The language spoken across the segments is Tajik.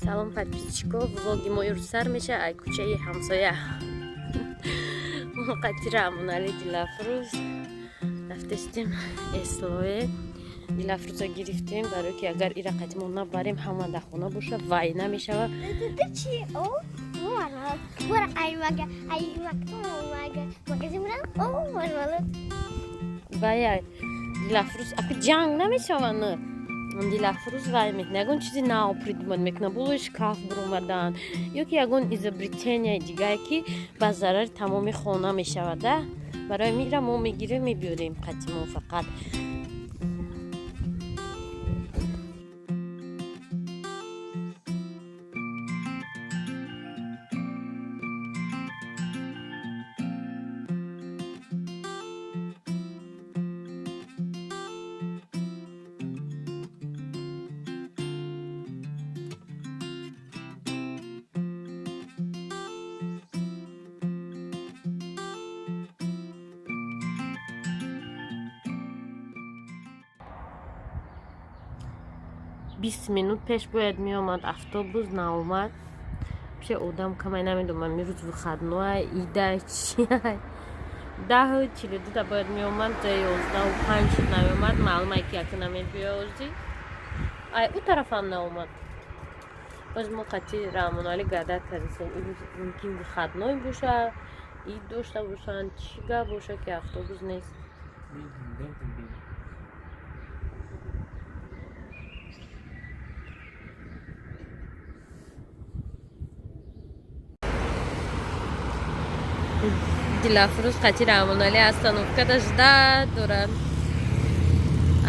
Салом, подписчико. Влоги мо имрӯз сар меша ай кӯчаи ҳамсоя. Мо қатира Амонали, Дилафрӯз рафтестем эслое. Дилафрӯза гирифтем, барое ки агар ира қати мо набарем, ҳама дар хона боша, вайна мешава. Вая Дилафрӯз аку ҷанг намешаванд. Дилафрӯз вай мекунад, ягон чизи нав придумад мекунад, болои шкаф буромадан ё ки ягон изобретенияи дигае, ки ба зарари тамоми хона мешавада. Барои мира мо мегирем, мебиёрем қати мо фақат. 20 минут пеш бояд меомад автобус, наомад. Вообще одам камай, намедонам, имрӯз выходной, ида, чия. 10:42-да бояд меомад, 11:05 шуд, намеомад. Маълумае ки яка намебиёзи. Ай ӯ тарафам наомад. Боз мо қати Раҳмоналӣ гадат кардем, имрӯз мумкин выходной боша, ид дошта бошанд, чӣ гап боша, ки автобус нест. Дилафрӯз қати Раҳмоналӣ остановкада ждать дорад.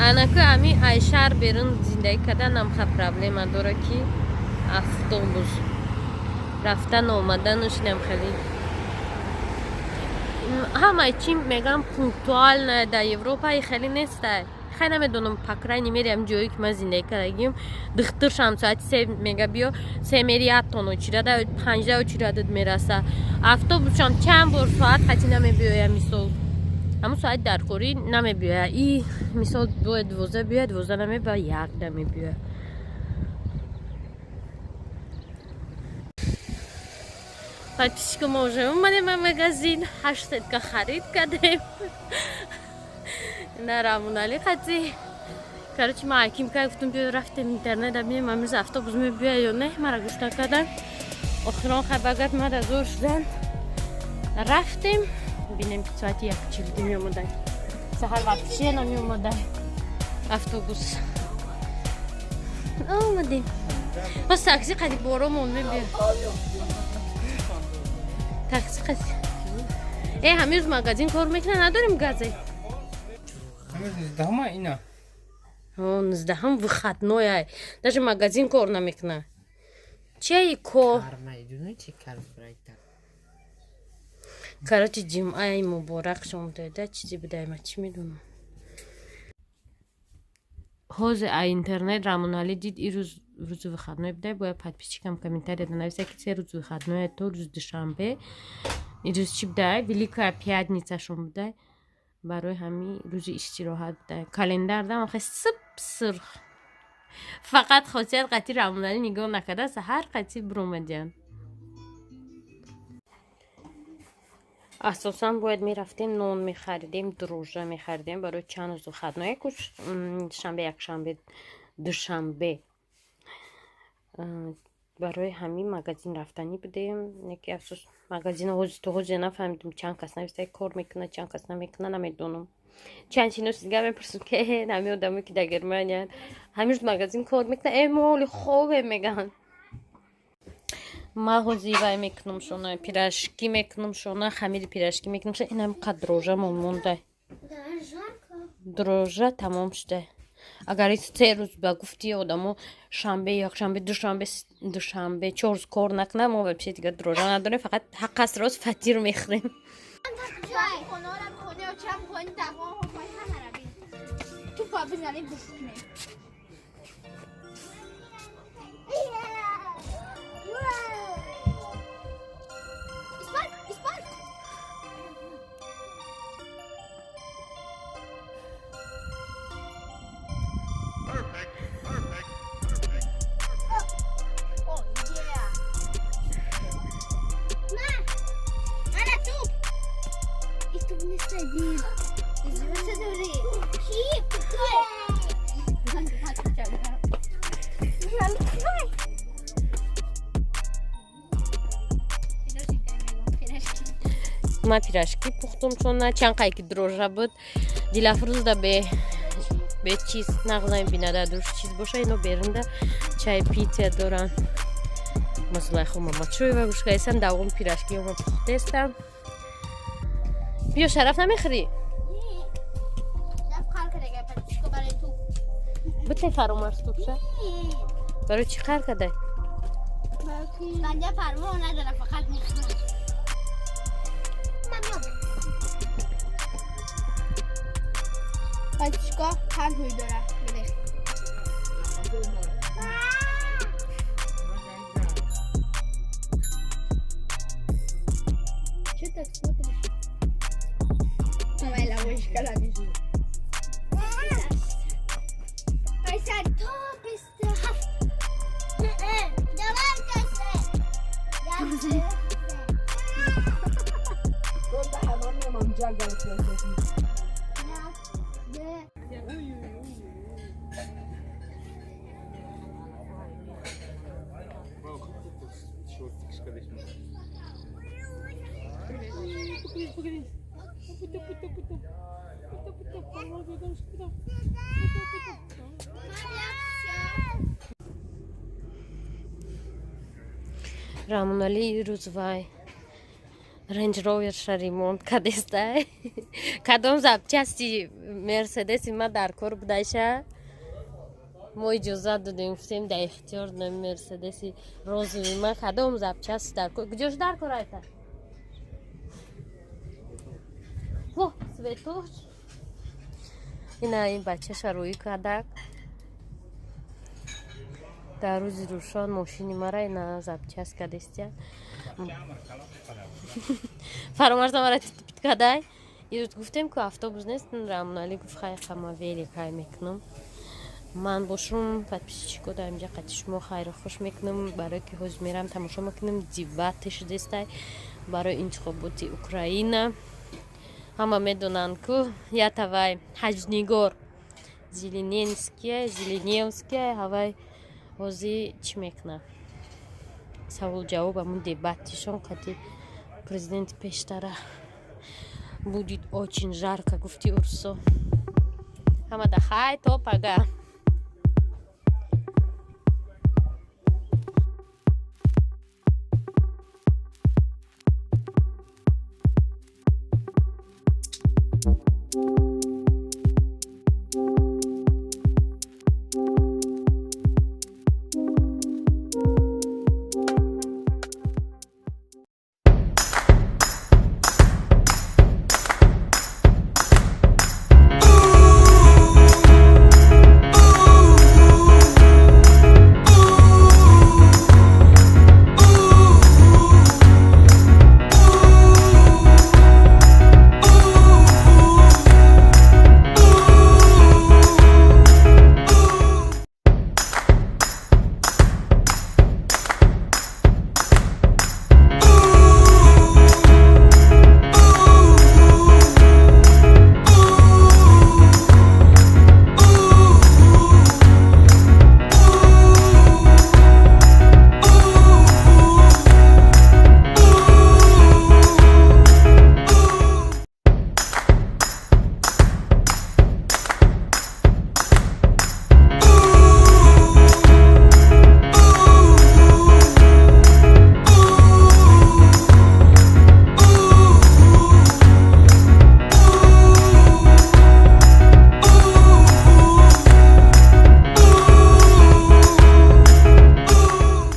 Анаку ами ай шаҳр берун зиндагӣ карданам ха проблема дора, ки автобус рафтан омаданаш инам хеле ҳамаи чи мегам пунктуально. Дар Европа хеле нестай. Хай, намедонам, по крайней мере ам ҷое ки ман зиндагӣ кардагим, духтуршам соати 3 мега биё, 3 мери яктон очирада, 5-да очирадад мераса. Автобусшам чанд бор соат қати намебиёя. Мисол, ҳамун соати даркорӣ намебиёя. И мисол, бояд 12 биёяд, 12 намебиёя, 1-да мебиёя. Подписчика, мо уже омадем ба магазин, ҳашт сетка харид кардем на Рамоналӣ қати. Короче, ма аким кай гуфтум, биё рафтем интернет бинем, амрӯз автобус мебиёя ё не. Мара гӯш накардан. Охирон хай ба гап мада зор шудан, рафтем бинем, ки соати 1:42 меомадай. Саҳар вообще намеомадай автобус. Омадем, боз такси қади боромон мебиё, такси қади. Э, ҳамирӯз магазин кор мекунад, надорем газе. 19-ма ина. 19-ҳам выходной ай, даже магазин кор намекунад. Чиаи ко? Короче, ҷумъаи муборак шом дода, чизе будай, ма чӣ медонам. Ҳозир а интернет Рамоналӣ дид, ирӯз рӯзи выходной будай. Бояд подписчикам комментарияда нависа, ки се рӯз выходной то рӯзи душанбе. Ирӯз чӣ будай? Великая пятница шом будай, барои ҳамин рӯзи истироҳат будай. Календар дам хе сып сурх. Фақат хосият қати Рамоналӣ нигоҳ накарда, саҳар қати биромадиян. Асосан бояд мерафтем, нон мехаридем, дрожжа мехаридем барои чанд рӯз выходной, куш шанбе, якшанбе, душанбе. Барои ҳамин магазин рафтанӣ будем. Яке афсӯс, магазин ҳозир то ҳозир нафаҳмидем, чанд кас нависта кор мекунад, чанд кас намекунад, намедонам. Чанд шинос дигар мепурсам, ки ҳамин одамое ки дар Германиянд, ҳамин рӯз магазин кор мекунад? Э, мо ҳоли хобем, мегӯянд. Ма ҳозир вай мекунам, шона пирожки мекунам, шона хамири пирожки мекунам. Инам қад дрожжамон мондай, дрожжа тамом шуда. Агар 3 рӯз ба гуфти одамо шанбе, якшанбе, душанбе, 4 рӯз кор накунад, мо вообще дигар дрожжа надорем, фақат ҳаққ аст роз фатир мехӯрем. Тупа бизанем, бушкунем. Ма пирожки пухтум, чун чанд қай ки дрожжа буд. Дилафрӯзда бе чиз нағз намебинада, душ чиз боша. Ино берунда чаепитие доранд. Ма Зулайхо Мамадшоева гӯш кардестам, давом пирожки ма пухтестам. Биё, Шараф, намехӯрӣ? Шараф қар карда пачко барои ту. Бите, Фаромарз, тупша барои чӣ қар кадай? Шканҷа парво надора, фақат мехӯрад. Ман меёбам. Пачко чанд ҳуй дора? Бинех. Чё так смотришь? Моя лавочка лабиш. То 27. Давай, то се. Як, се. Як, ду. Рамоналӣ ирӯз вай Рейндж Роверша ремонт кадестай. Кадом запчасти Мерседеси ма дар кор будайша, мо иҷозат додем, гуфтем, дар ихтиёр на Мерседеси розовый ма кадом запчасти дар кор, куҷош дар кор айта? Во, светош. Ина ин бачаша рӯӣ кардак дар рӯзи рӯшон мошини мара ина запчасть кадестия. Фаромарза мара титпит кадай. Ирӯз гуфтем, ку автобус нест, Рамоналӣ гуфт, хай, хама велик ҳай мекунам. Ман бошум, подписчико, дар инҷа қати шумо хайру хуш мекунам, барое ки ҳозир мерам тамошо мекунам дебаты шудестай барои интихоботи Украина. Ҳама медонанд, ку ятавай ҳаҷнигор Зеленския, Зеленевския ҳавай ҳозир чӣ мекунад, савол ҷавоб, ҳамун дебатишон қати президенти пештара. Будет очень жарко, гуфти урсо. Ҳамада хай, то пага.